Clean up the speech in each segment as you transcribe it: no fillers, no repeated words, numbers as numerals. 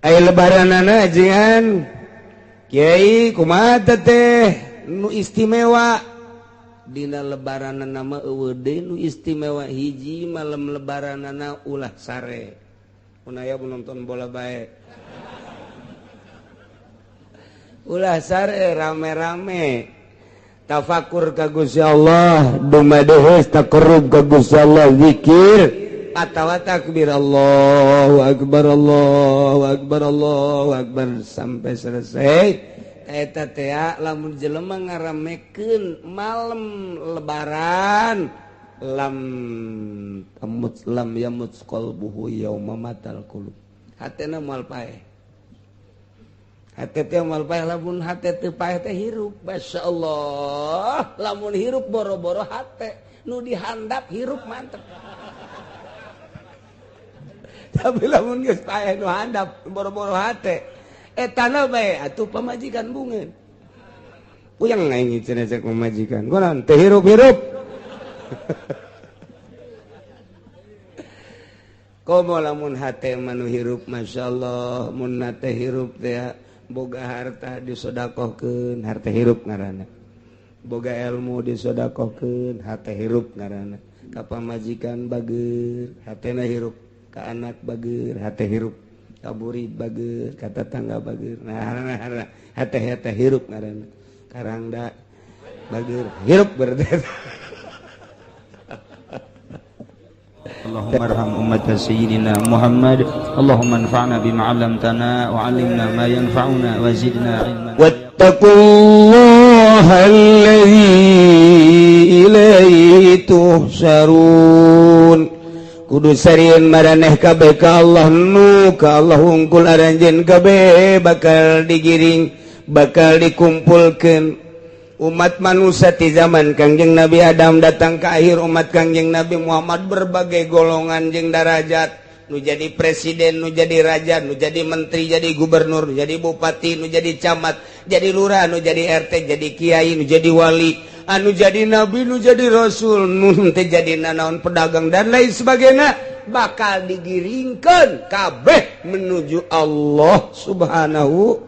Aya lebaranana ajengan Kiai kumaha teh nu istimewa dina lebaranana mah eueuh deui nu istimewa hiji malam lebaranana ulah sare. Mun aya nonton bola bae. Ulah sare rame-rame tafakur ka Gusti Allah, dumadehes taqarrub ka Gusti Allah, zikir atawa takbir Allahu akbar Allahu akbar Allahu akbar sampai selesai. Eta teh lamun jelema ngaramekeun malam lebaran lam tamut lam yamut qalbuhu yauma matal qulub, hatena moal paeh, hate teh moal paeh. Lamun hate teu paeh teh hirup, masyaallah. Lamun hirup boro-boro hate nu dihandap hirup mantep. Tapi lamun geus paeh nu handap boro-boro hate etana bae atuh pamajikan bungeun. Puyeng aing cenah cek pamajikan. Kunaon teh hirup-hirup. Komo lamun hate mah nu hirup masyaallah, mun hate hirup teh boga harta disodakohkeun, harta hirup ngaranna. Boga ilmu disodakohkeun, hate hirup ngaranna. Ka pamajikan bager, hatena hirup. Ka anak bager, hate hirup. Ka murid bager, ka tetangga bager. Nah, hate-hate hirup ngaranna. Karangda bager, hirup berarti. Allahumma arham ummat sayyidina Muhammad. Allahumma anfa'na bima 'allamtana wa 'allimna ma yanfa'una wa zidna ilman. Wattaqullaha alladzi ilaihi tuhsyarun. Kudu sarieun maraneh kabeh ka Allah nu ka Allah hungkul aranjeun kabeh bakal digiring, bakal dikumpulkeun. Umat manusia di zaman Kangjeng Nabi Adam datang ke akhir umat Kangjeng Nabi Muhammad berbagai golongan jeung darajat, nu jadi presiden, nu jadi raja, nu jadi menteri, jadi gubernur, nu jadi bupati, nu jadi camat, jadi lurah, nu jadi RT, jadi kiai, nu jadi wali, anu jadi nabi, nu jadi rasul, nu teu jadi nanaon pedagang dan lain sebagainya, bakal digiringkeun kabeh menuju Allah Subhanahu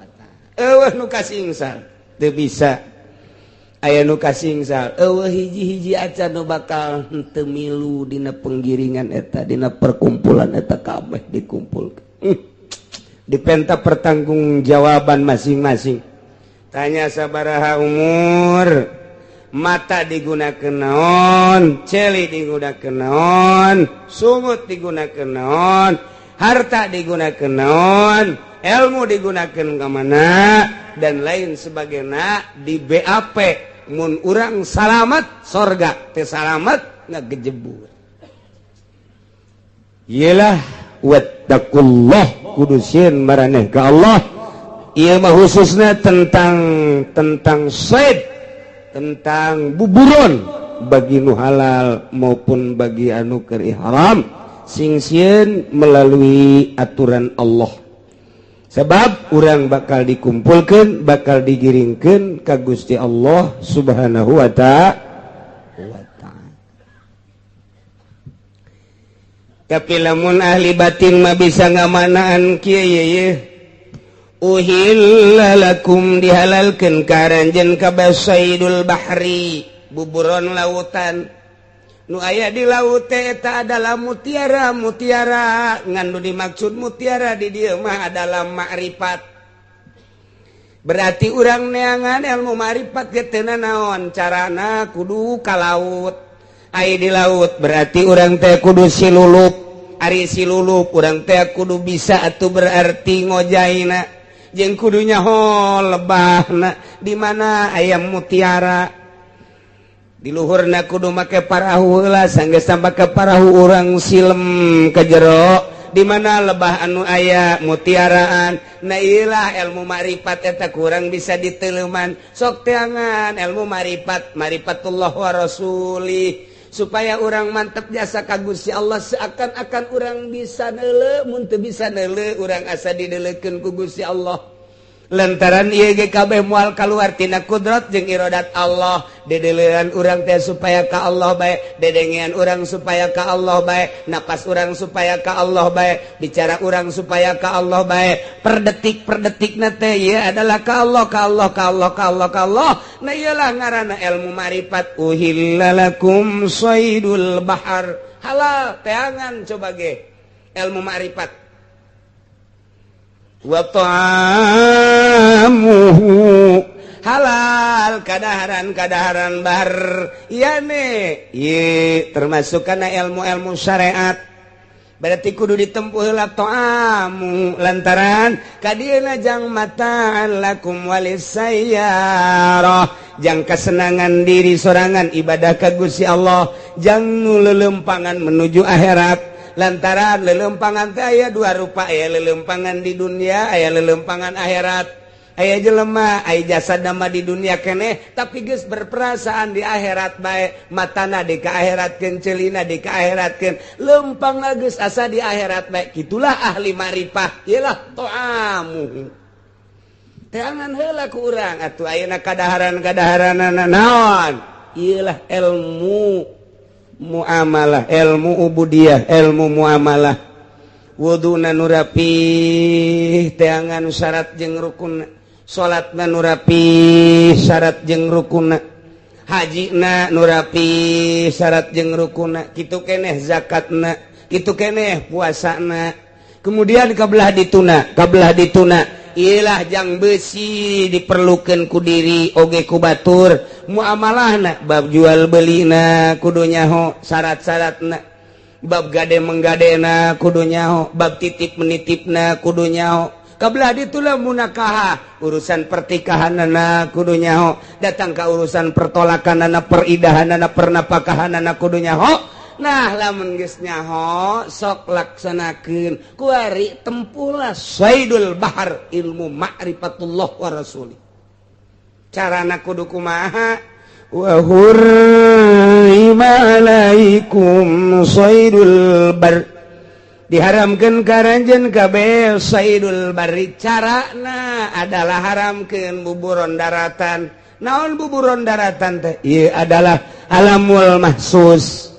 wa ta'ala. Eueuh nu kasingsan teu bisa, aya nu kasingsal eueuh hiji-hiji acan nu bakal henteu milu dina penggiringan eta, dina perkumpulan eta kabeh dikumpulkeun. Dipenta pertanggungjawaban masing-masing. Tanya sabaraha umur, mata digunakeun naon, celi digunakeun naon, sungut digunakeun naon, harta digunakeun naon, ilmu digunakan ke mana dan lain sebagainya di BAP. Mun urang salamat sorga, teu salamat ngagejebur. Yelah wattaqullah, kudu sieun maraneh ka Allah. Ieu mah khususna tentang said, tentang buburon bagi nu halal maupun bagi anu keur ihram, sing sieun melalui aturan Allah. Sebab urang bakal dikumpulkan, bakal digiringkan ka Gusti Allah Subhanahu wa ta'ala. Tapi lamun ahli batin mah bisa ngamanaan kieu ye. Uhilla lakum dihalalkeun ka aranjeun kabeh saidul bahri, buburon lautan. Nu aya di laut teh eta adalah mutiara, mutiara ngan nu dimaksud mutiara di dieu mah adalah makrifat. Berarti urang neangan ilmu makrifat ge teu naon carana kudu ka laut. Ai di laut berarti urang teh kudu silulup. Ari silulup urang teh kudu bisa atuh berarti ngojaina jeung kudu nyaho lebahna di mana aya mutiara. Di luhurna kudu make parahu heula, sanggeus make parahu urang silem ke jero di mana lebah anu aya mutiaraan. Nah ilah ilmu makrifat eta kurang bisa diteleuman. Sok teangan ilmu makrifat, marifatullah wa rasuli, supaya urang mantep jasa ka Gusti Allah. Seakan-akan urang bisa neuleu, mun teu bisa neuleu urang asa dideuleukeun ku Gusti Allah. Lantaran ieu ge kabeh moal kaluar tina kudrat jeung iradat Allah. Dedelean urang teh supaya ka Allah bae, dedengean urang supaya ka Allah bae, napas urang supaya ka Allah bae, bicara urang supaya ka Allah bae. Per detik per detikna teh ieu adalah ka Allah, ka Allah, ka Allah, ka Allah, ka Allah. Nah ieulah ngaranna ilmu ma'rifat. Uhilla lakum saydul bahar, halal teangan coba ge ilmu ma'rifat. Wa ta'amuhu halal kadaharan-kadaharan bar yane ye termasuk kana ilmu-ilmu syariat. Berarti kudu ditempuh heula ta'amu lantaran kadieuna jang mataan lakum walisayyarah, jang kesenangan diri sorangan ibadah ka Gusti Allah, jang nu lelempangan menuju akhirat. Lantaran lelempangan teh aya dua rupa, aya lelempangan di dunia, aya lelempangan akhirat. Aya jelema aya jasa nama di dunia keneh tapi geus berperasaan di akhirat bae, matana di ka akhiratkeun, ceulina di ka akhiratkeun, lempang geus asa di akhirat bae. Kitulah ahli ma'rifah, ieulah ta'amu. Teangan heula ku urang atuh ayeuna kadaharan-kadaharanana naon? Ieulah ilmu muamalah, ilmu ubudiyah, ilmu muamalah. Wuduna nu rapih teangan syarat jeung rukun, salatna nu rapih syarat jeung rukunna, hajina nu rapih syarat jeung rukunna, kitu keneh zakatna, kitu keneh puasana. Kemudian kabelah dituna, kabelah dituna ilah jang besi diperlukan ku diri oge ku batur. Muamalahna bab jual belina kudu nyaho syarat-syaratna, bab gade menggadena kudu nyaho, bab titip menitipna kudu nyaho. Kabelah ditulah munakaha urusan pertikahanana kudu nyaho, datang ka urusan pertolakanana, peridahanana, pernapakahanana kudu nyaho. Nah lamun geus nyaho sok laksanakeun kuari tempulah saidul bahar ilmu ma'rifatullah wa rasuli. Carana kudu kumaha? Wa hurrima alaikum saidul bar, diharamkeun ka aranjeun kabeh saidul barri. Carana adalah haramkeun buburon daratan. Naon buburon daratan teh? Ieu adalah alamul mahsus,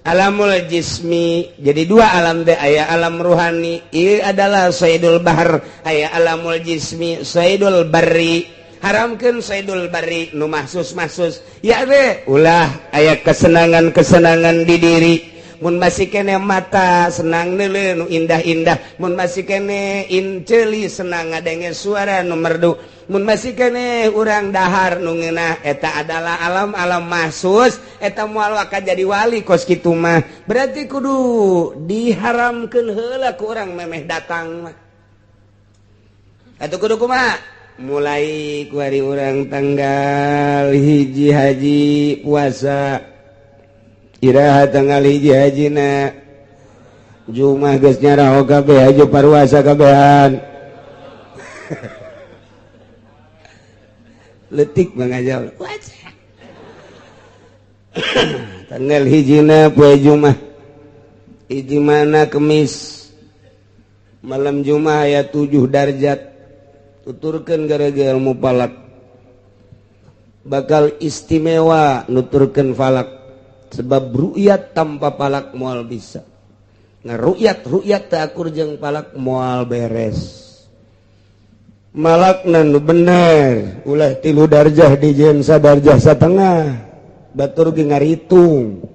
alamul jismi. Jadi dua alam teh, aya alam ruhani ieu adalah saidul bahar, aya alamul jismi saidul barri. Haramkeun saidul barri nu mahsus-mahsus ya teh ulah aya kesenangan-kesenangan di diri. Mun masih kene mata senang neuleuh nu indah-indah, mun masih kene inceuli senang ngadenge suara nu merdu, mun masih kene urang dahar nu ngeunah, eta adalah alam-alam mahsus. Eta moal waka jadi wali kos kitu mah. Berarti kudu diharamkeun heula ku urang memeh datang mah. Atuh kudu kumaha? Mulai ku hari urang tanggal 1 haji puasa, iraha tanggal 1 hajina Jumat geus nyaraho kabeh haji paruasa kabehan. Letik mangajal tanggal 1 poe Jumat, hiji mana Kemis, malam Jumat aya 7 darjat. Tuturkeun gara-gara ilmu falak bakal istimewa nuturkeun falak, sebab ru'yat tanpa falak moal bisa. Ngaru'yat ru'yat teu akur jeung falak moal beres. Malakna nu bener ulah 3 darjah dijieun sadarjah satengah, batur ge ngaritung.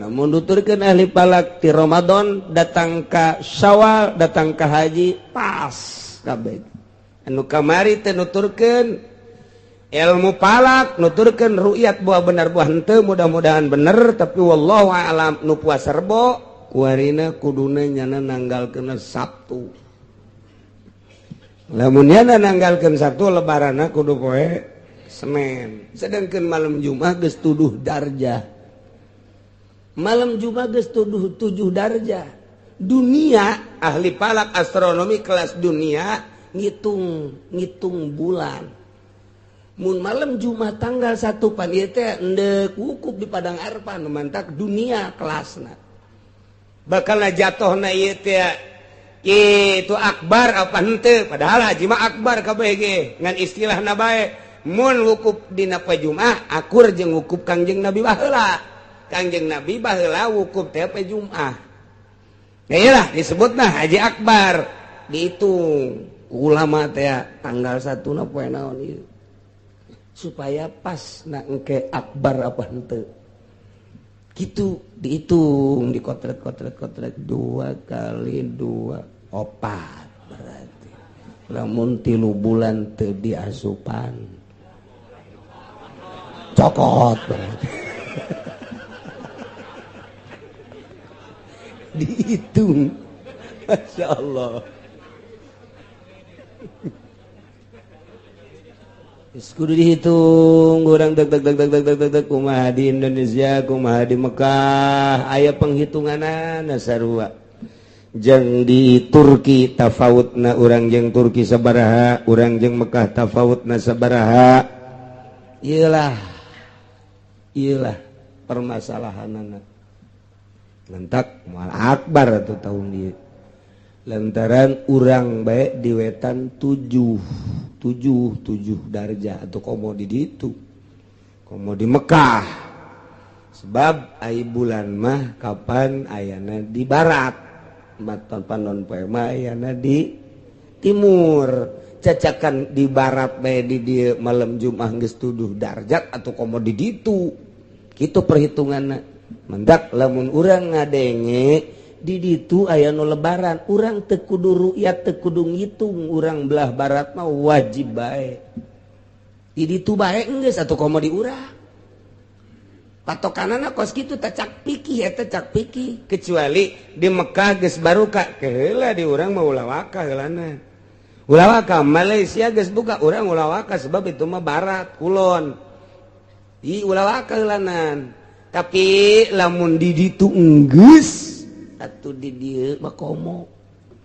Namun nuturkeun ahli falak ti Ramadan datang ka Syawal datang ka haji pas kabeh. Anu kamari teh nuturkeun ilmu falak, nuturkeun ru'yat buah bener buah henteu, mudah-mudahan bener tapi wallahu a'lam. Nu puasa Rebo kuarina kuduna nyana nanggalkeun Sabtu. Lamun nyana nanggalkeun Sabtu lebaranna kudu poe Senin. Sedangkan malam Jumat geus tuduh darjah. Malam Jumat geus tuduh 7 darjah. Dunia ahli falak astronomi kelas dunia ngitung bulan. Mun malam Jumat tanggal 1 pan ieu teh endek wukuf di Padang Arfah nu mantak dunia kelasna. Bakal jatuhna ieu teh Kitu akbar apa henteu padahal haji mah akbar kabeh ge ngan istilahna bae mun wukuf dina poe Jumat akur jeung wukuf Kangjeng Nabi baheula. Kangjeng Nabi baheula wukuf teh poe Jumat. Iyalah disebutna haji akbar dihitung ulama teh tanggal 1 na poe naon ieu supaya pas na engke akbar apa henteu. Gitu dihitung dikotret-kotret-kotret 2 kali 2 4 berarti lamun 3 bulan teu diasupan cokot berarti. Dihitung Masya Allah. Kudu dihitung urang deg deg deg deg deg deg deg kumaha di Indonesia kumaha di Mekah aya penghitunganana sarua jeung di Turki tafawutna urang jeung Turki sabaraha urang jeung Mekah tafawutna sabaraha ieulah ieulah permasalahanana lantak moal akbar atuh tahun ieu lantaran urang bae di wetan 7 darjah atau komo di ditu komo di Mekah sebab ai bulan mah kapan ayana di barat maton panon poe mah ayana di timur cacakan di barat bae di dieu malam Jumat geus 7 darjat atau komo di ditu kitu perhitunganna mendak lamun urang ngadenge di ditu aya nu lebaran urang teu kudu ru'yat teu kudu ngitung urang belah barat mah wajib bae di ditu bae geus atuh komo di urang patokanana kos kitu teh cak pikih eta cak pikih kecuali di Mekah geus baruka keheula di urang mah ulah waka heulana ulah waka Malaysia geus buka urang ulah waka sebab itu mah barat kulon di ulah waka heulanan tapi lamun di ditu geus atau di dieu mah komo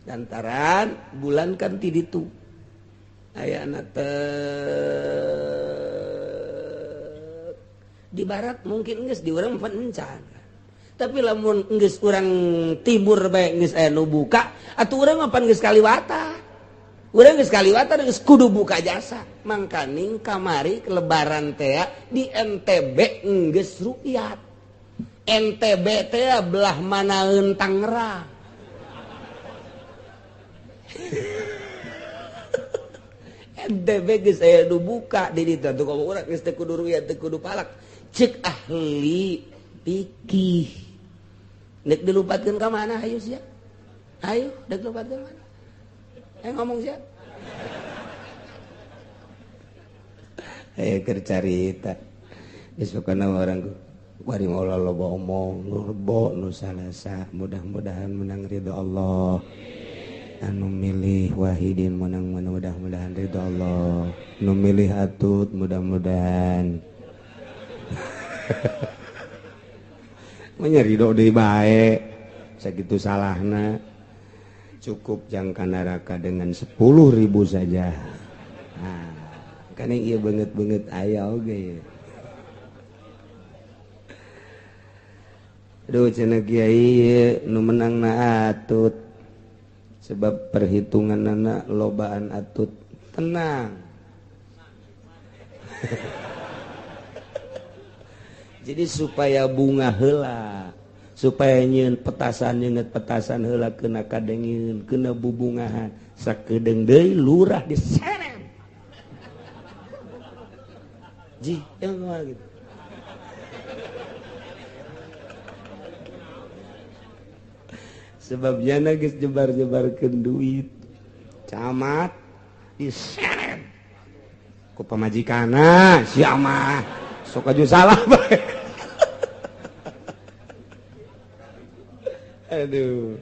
lantaran bulan kan ti ditu ayana teh di barat mungkin geus di urang encan tapi lamun geus urang timur bae geus aya nu buka atuh urang mah pan geus kaliwatan urang geus kaliwatan geus kudu buka jasa mangkaning kamari lebaran teh di NTB geus rukyat NTB teh belah manaeun Tangerang. NTB geus aya nu buka di ditu atuh komo urang geus teu kudu ruya teu kudu palak ceuk ahli fikih nek dilupatkeun ka mana hayu sia hayu dek lupatkeun mana ayo ngomong sia ayo keur carita geus pokona urang bari moal loba omong nu rebo nu salasa mudah-mudahan menang ridho Allah anu milih Wahidin menang mudah-mudahan ridho Allah nu milih Atut mudah-mudahan ridho deui bae sakitu salahna cukup jangka neraka dengan 10.000 saja. Nah, kan ieu beungeut-beungeut aya oge. Aduh cenah kiai nu menangna Atut sebab perhitunganana lobaan Atut tenang. Jadi supaya bunga heula, supaya nyieun petasan nyeungeut petasan heula kena kadengieun, kena bubungahan, sakedeung deui lurah diseret. Ji, yang gitu. Sebab jana geus jebar-jebarkeun duit. Camat diseret ku pamajikanna, sia mah sok aju salah bae. Aduh.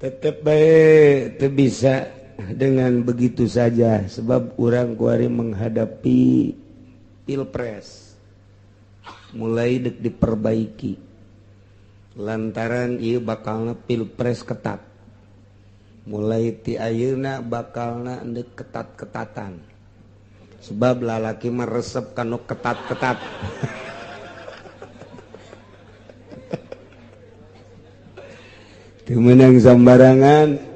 Tetep bae teu bisa dengan begitu saja sebab urang kuari menghadapi pilpres. Mulai dek diperbaiki. Lantaran ieu bakalna pilpres ketat. Mulai ti ayeuna bakalna endek ketat-ketatan. Sebab lalaki mah resep kanu ketat-ketat. Teu meunang sambarangan.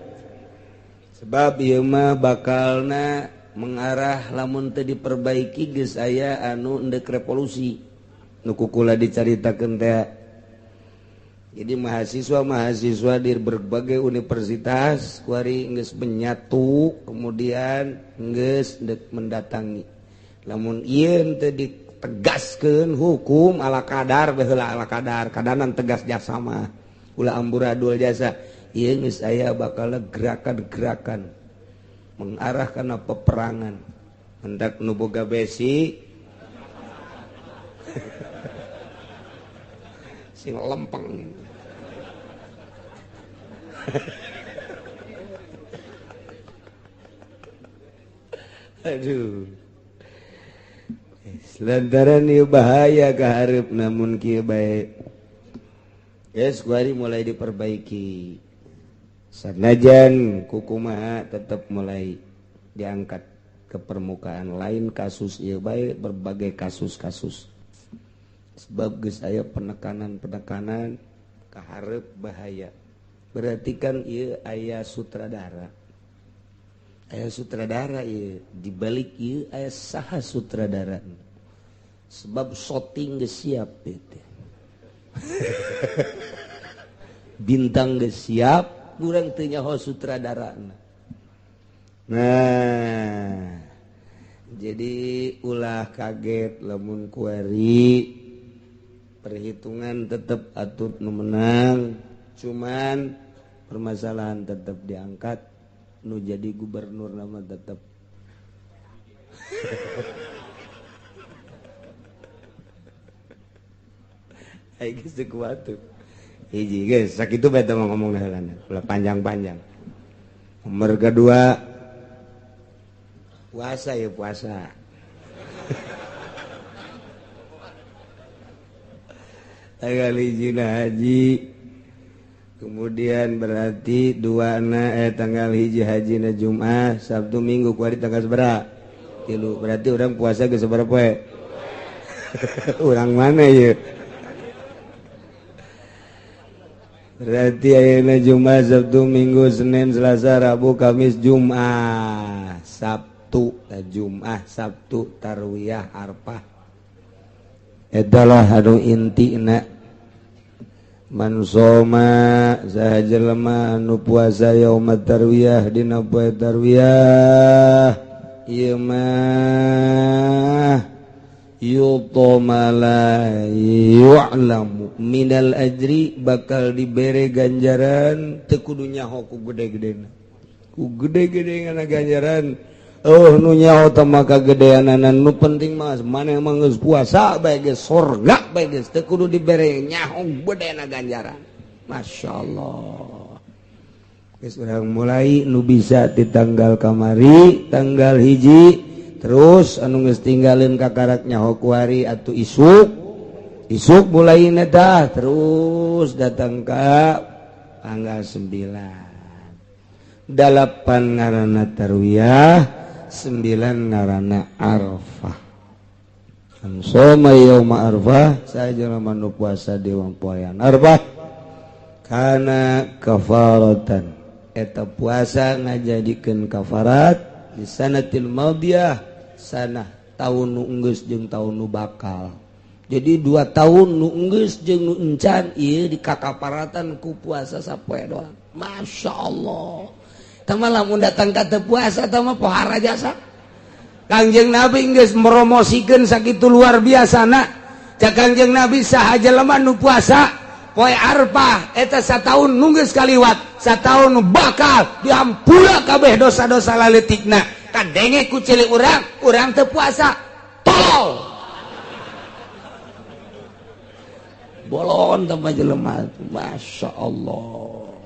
Sebab ieu mah bakalna mengarah lamun teu diperbaiki geus aya anu endek revolusi. Nu kukula dicaritakeun teh. Jadi mahasiswa-mahasiswa di berbagai universitas kuari geus menyatu kemudian geus endek mendatangi. Lamun ieu teu ditegaskeun hukum ala kadar baheula ala kadar, kadanan tegas jasa mah. Ulah amburadul jasa. Ieu geus aya bakal gerakan-gerakan mengarah kana peperangan. Hendak nu boga besi sing lempeng. Aduh. Lantaran ieu bahaya kaharep namun kieu bae. Geus kuari mulai diperbaiki. Sanajan kukumaha tetap mulai diangkat ke permukaan, lain kasus ieu bae berbagai kasus-kasus. Sebab geus aya penekanan-penekanan kaharep bahaya. Berarti kan ieu aya sutradara. Aya sutradara ieu, di balik ieu aya saha sutradara. Sebab shooting geus siap ieu teh. Bintang geus siap, urang teu nyaho sutradarana. Nah, jadi ulah kaget lamun kuari perhitungan tetap atut nu menang, cuman permasalahan tetap diangkat, nu jadi gubernur nama tetap. Ai geus teu kuat tuh. Hiji geus sakitu bae teh ngomong heulana, ulah panjang-panjang. Nomor kedua puasa ya puasa. Tanggal hiji haji, kemudian berarti dua na tanggal hiji haji na Jumat, Sabtu Minggu kuari tanggal sabaraha? 3. Berarti orang puasa geus sabaraha poe? Urang mana ieu? Berarti ayeuna Jumat, Sabtu, Minggu, Senin, Selasa, Rabu, Kamis, Jumat, Sabtu, Jumat, Sabtu, Tarwiyah, Arfah. Adalah anu intina man soma saha jelema anu puasa yauma tarwiyah dina poe tarwiyah ieu mah yutama la yu'lamu minal ajri bakal dibere ganjaran teu kudu nyaho ku gede-gedena ku gede-gede ngana ganjaran. Oh nu nyaho teh maka gedeanana nu penting mah maneh mah geus puasa bae geus sorga bae geus teu kudu dibere nyaho gedena ganjaran. Masyaallah. Geus urang mulai nu bisa di tanggal kamari tanggal hiji terus anu geus tinggalin kakarak nyaho kuari atuh isuk isuk mulai tah terus datang ka tanggal 9 8 ngaranna tarwiyah 9 ngaranna Arafah. Soma yauma Arafah sajalma nu puasa di poean Arafah kana kafaratan eta puasa ngajadikeun kafarat di sanatil madiyah sanah tahun nu enggeus jeung tahun nu bakal. Jadi 2 tahun nu enggeus jeung nu encan ieu dikakaparatan ku puasa sapoe doang. Masya Allah. Tama lamun datang ka teu puasa tama pohara jasa. Kangjeng Nabi geus meromosikeun sakitu luar biasana. Cak Kangjeng Nabi saha jelema nu puasa poe Arfah eta sataun nu geus kaliwat, sataun nu bakal dihampura kabeh dosa-dosa laletikna. Kadenge ku cilik urang, urang teu puasa. Tolol. Bolon tama jelema. Masya Allah.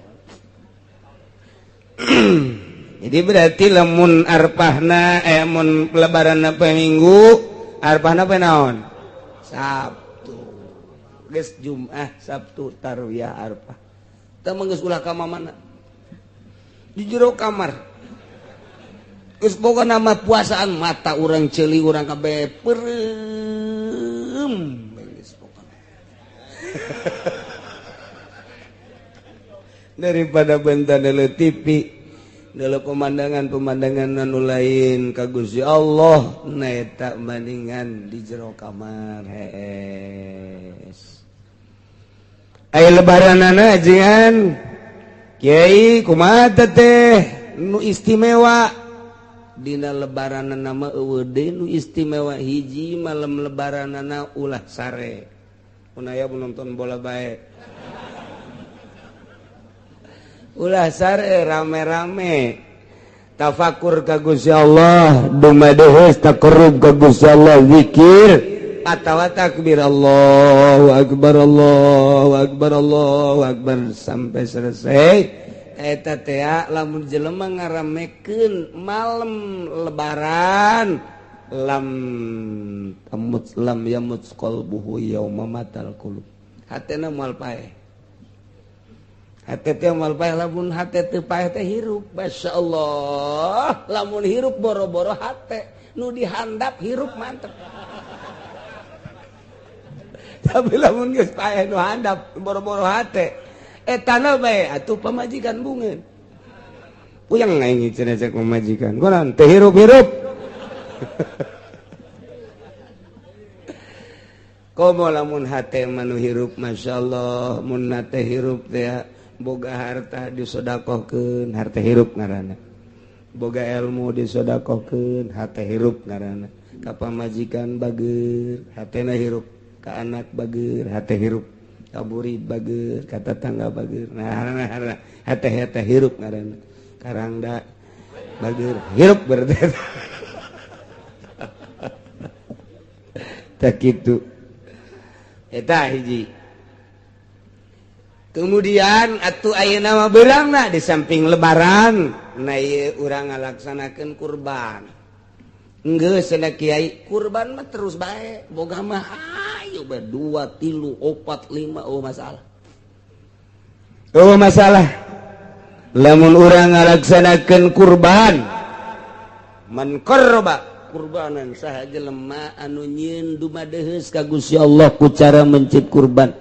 Jadi berarti lamun arpahna mun lebaran poe Minggu, arpahna poe naon? Sabtu. Geus Jumat, Sabtu, Tarwiyah, Arfah. Teu mah geus ulah ka mana? Di jero kamar. Geus boga nama puasaan mata urang ceuli urang kabeh peureum geus pokona. Daripada bentar dele TV, dele pemandangan-pemandangan anu lain ka Gusti Allah, na eta bandingan di jero kamar hees. Aya lebaranana ajengan Kiai, kumaha teh nu istimewa dina lebaran? Nama euweuh nu istimewa. Hiji, malam lebaranana ulah sare. Mun aya nonton bola bae, ulah sare, rame-rame tafakur ka Gusti Allah, dumadeheus taqarrub ka Gusti Allah, zikir atawa takbir, Allahu akbar, Allahu akbar, Allahu akbar sampai selesai. Eta teh lamun jelema ngaramekeun malam lebaran, lam tamut lam yamut qalbuhu yauma matal qulub, hatena moal paeh. Hate teh moal paeh. Lamun hate teu paeh teh hirup, masyaallah. Lamun hirup, boro-boro hate nu dihandap hirup, mantep. Tapi lamun geus paeh nu handap, boro-boro hate, etana bae atuh pamajikan bungeun, puyeng aing cenah. Cek pamajikan, "Kunaon teh hirup-hirup?" Komo lamun hate mah nu hirup, masyaallah. Mun hate hirup teh, boga harta disodakohkeun, harta hirup ngaranna. Boga ilmu disodakohkeun, hate hirup ngaranna. Ka pamajikan bager, hatena hirup. Ka anak bager, hate hirup. Ka burid bager, ka tetangga bager. Nah, hate hate hirup ngaranna. Karangda bager, hirup berarti tak kitu. Eta hiji. Kemudian atuh ayeuna mah beurangna di samping lebaran, nah ieu urang ngalaksanakeun kurban. Geus cenah kiai, kurban mah terus bae, boga mah ayo bae dua, tilu, opat, lima, oh masalah. Oh masalah. Lamun urang ngalaksanakeun kurban, man qarraba kurbanan, saha jelema anu nyieun dumadeheus ka Gusti Allah ku cara mencit kurban,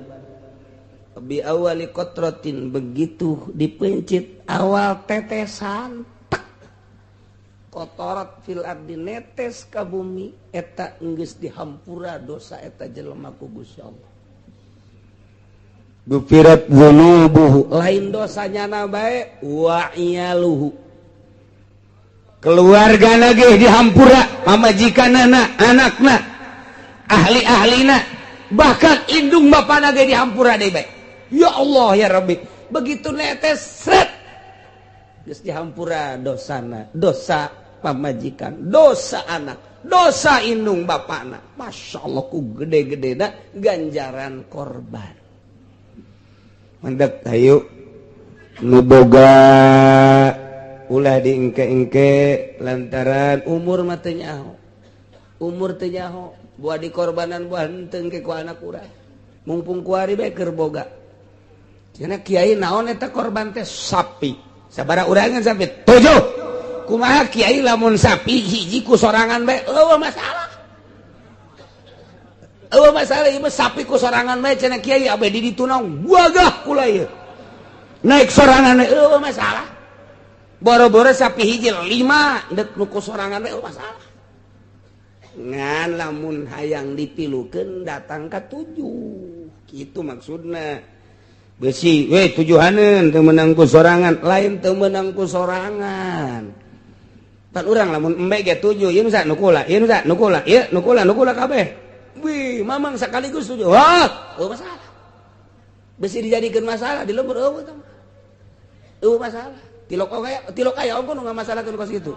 bi awali qatratin, begitu dipencit awal tetesan tek, qatarat fil ardi, netes ka bumi, eta geus dihampura dosa eta jelema ku Gusti Allah. Gufirat dzunubuhu, lain dosanya na bae, wa iyaluhu, keluarga lagi dihampura, pamajikanana, anakna, ahli-ahlina, bahkan indung bapana ge dihampura deui bae. Ya Allah ya Rabbi, begitu netes sret geus dihampura dosana, dosa pamajikan, dosa anak, dosa indung bapana. Masya Allah, ku gede-gedena ganjaran korban. Mandek hayu nu boga ulah diengke-engke, lantaran umur mah teu nyaho, umur teu nyaho. Buah dikorbanan, buah henteu engke ku anak urang. Mumpung kuari bae keur boga. Cenah kiai, naon eta korban teh? Sapi. Sabaraha urangan sapi? Tujuh. Kumaha kiai lamun sapi hiji ku sorangan bae? Euweuh masalah, euweuh masalah. Ieu sapi ku sorangan bae cenah kiai, abe di ditu naon gagah kula ieu naik sorangan, euweuh masalah. Boro-boro sapi hiji, lima dek nu ku sorangan bae euweuh masalah. Ngan lamun hayang dipilukeun, datang ka tujuh, kitu maksudna. Besi we tujuhaneun teu meunang ku sorangan, lain teu meunang ku sorangan. Pan urang lamun embe ge tujuh, ieu nu nu kula, ieu nu nu kula, ieu nu kula, nu kula kabeh. Wih, mamang sekaligus tujuh, wah, euweuh masalah. Besi dijadikeun masalah di lembur, euweuh tah, euweuh masalah. Tilok kaya, tilok kaya ongko nu ngamasalahkeun kos kitu.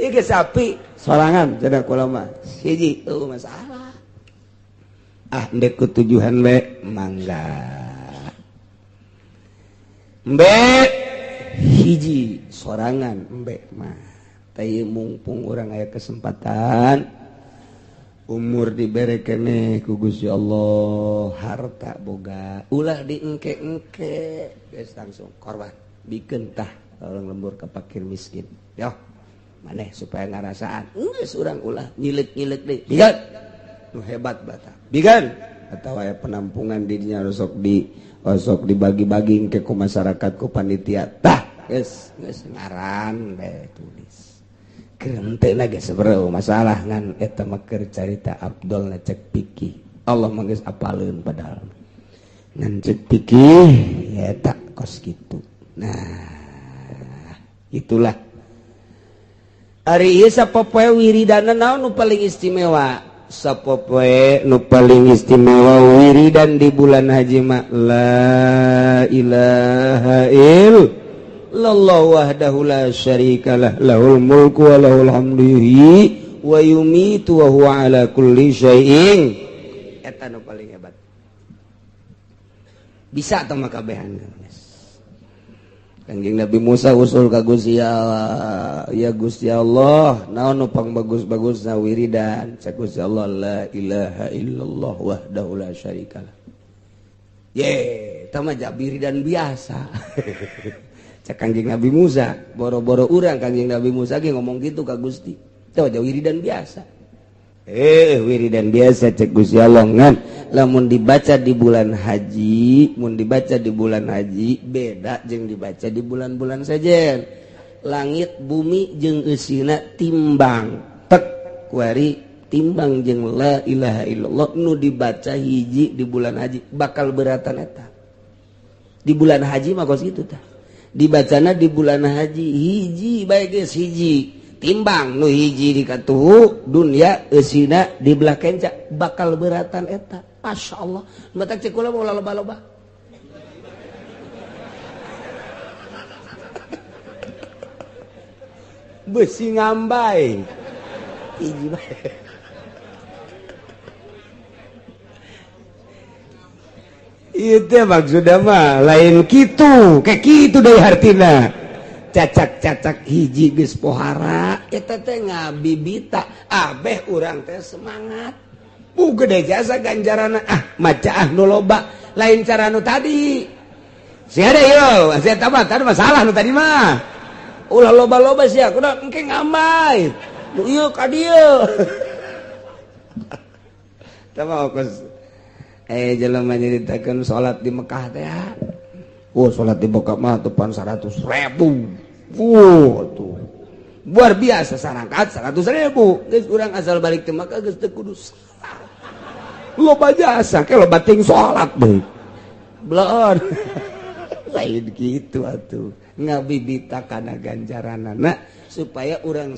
Ieu sapi sorangan cenah kula mah hiji, euweuh masalah. Ah, ndek tujuhan bae mangga, embe hiji sorangan embe mah. Tapi mumpung urang aya kesempatan, umur dibere keneh ku Gusti Allah, harta boga, ulah diengke-engke, geus langsung korban, bikeun tah orang lembur ke fakir miskin. Yo maneh supaya ngarasaan geus urang ulah nyilet-nyilet deui, bigan nu hebat bata, bigan. atau aya penampungan di dinya osok dibagi-bagi ke ku masyarakat ku panitia. Tah, geus geus ngaran bae tulis. Keur henteu geus sebereu masalah ngan eta mah keur carita Abdul cek fikih. Allah mah geus apaleun padahal. Ngan cek fikih ya eta kos kitu. Nah, itulah. Ari ieu sapopoe wiridana naon nu paling istimewa? Sapopoe nu paling istimewa wiridan di bulan haji mah la ilaha illallah wahdahu la syarikalah lahul mulku wa lahul hamdu yuhyi wa yumitu wa huwa ala kulli syai'in. Eta nu paling hebat. Bisa atau mah kabehan. Kanjeng Nabi Musa usul ka Gusti Allah, ya Gusti Allah, naon nu pang bagus-bagusna wiridan? Cek Gusti Allah, la ilaha illallah wahdahu la syarikalah. Ye, eta mah wiridan biasa. Cek Kanjeng Nabi Musa, boro-boro urang Kanjeng Nabi Musa ge ngomong gitu ka Gusti. Teh wiridan biasa. Wiridan biasa cek Gusti Allah, ngan lamun dibaca di bulan haji, mun dibaca di bulan haji beda jeung dibaca di bulan-bulan sejen. Langit bumi jeung eusina timbang tek kuari timbang jeung la ilaha illallah nu dibaca hiji di bulan haji bakal beratan eta. Di bulan haji mah kos kitu tah. Dibacana di bulan haji hiji bae geus hiji. Timbang nu hiji di katuhu dunia eusina di belah kenca bakal beratan eta. Masya Allah, mata cek kula mau loba-loba besi ngambai hiji bae. Ieu teh maksudna mah lain kitu, kayak kitu deui hartina. Cacak-cacak hiji geus pohara eta teh ngabibita abeh urang teh semangat. Bu gede jasa ganjarana ah maca ah nu loba lain cara nu tadi. Sia deui yo, sia tah tadi masalah nu tadi mah. Ulah loba-loba sia kudu engke ngambai. Nu ieu ka dieu. Tah mah kos jelema nyaritakeun salat di Mekah teh. Oh, salat di Mekah mah tepan 100.000. Tuh. Luar biasa sarangkat 100.000. Geus urang asal balik ke Mekah geus teu kudu salat. Loba jasa ke loba ting salat deui. Bleon. Lain kitu atuh. Ngabibita kana ganjaranana supaya urang